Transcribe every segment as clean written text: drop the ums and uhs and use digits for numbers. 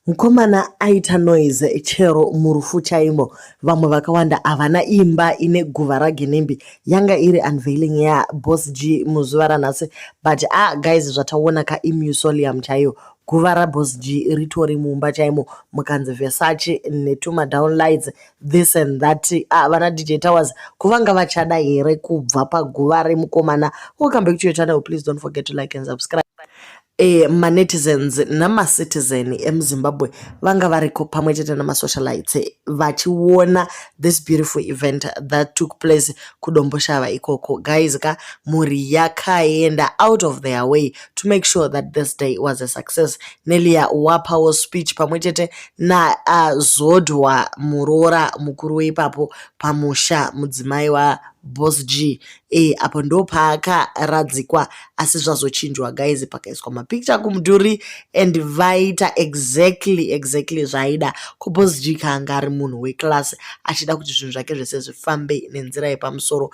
Mukomana aita noise chero murufu chaimo. Vamwe vakawanda havana imba ine guva raGinimbi. Yanga iri unveiling yaBoss G muzuva ranhasi but ah guys zvataona ka imausoleum chaiyo. Guva raBoss G ritori mumba chaimo mukanzi Versace netuma downlights this and that. Ah vana DJ Towers kuvanga vachada here kubva paguva remukomana. Welcome back to your channel. Please don't forget to like and subscribe. Manetizens namacitizen emuZimbabwe vanga variko pamwe chete namasocialites vachiona this beautiful event that took place kuDomboshava ikoko. Guys ka, mhuri yakaenda out of their way to make sure that this day was a success. Nelia wapawo speech pamwe chete naZodwa muroora mukuru weipapo pamusha, mudzimai waBoss G. Apo ndo paakaradzikwa, asi zvazochinjwa guys, pakaiswa mapicture kumudhuri and vaita exactly zvaaida. KuBoss G kaanga ari munhu weclass, achida kuti zvinhu zvake zvese zvifambe nenzira yepamusoro.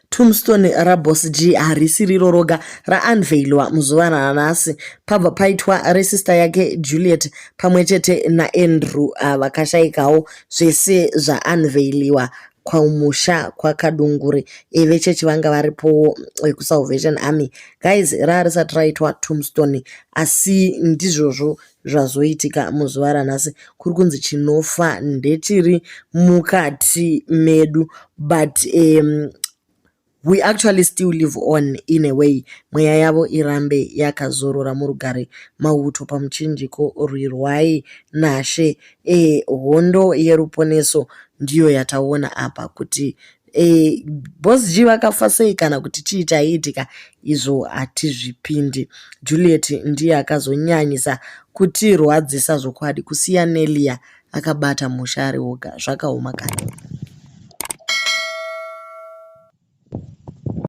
Tombstone raBoss G harisi riro roga raunveilwa muzuva ranhasi. Pabva paitwa resister yake Juliet pamwe chete naAndrew vakashayikawo. Zvese zvaunveiliwa kumusha kwaKadungure. Vechechi vanga varipo vekuSalvation Army. Guys, raa risati raitwa tombstone, asi ndizvozvo zvazoitika muzuva ranhasi. Kuri kunzi chinofa ndechiri mukati medu, but we actually still live on in a way. Mweya yavo irambe yakazorora murugare. Mauto pamuchinjiko, rwirwai nashe. Hondo yeruponeso ndiyo yataona apa. Kuti Boss G vakafa sei kana kuti chii chaiitika, izvo hatizvipindi. Juliet ndiye akazonyanyisa kutirwadzisa zvokwadi. Kusiya Nelia akabata musha ari oga, zvakaoma kani.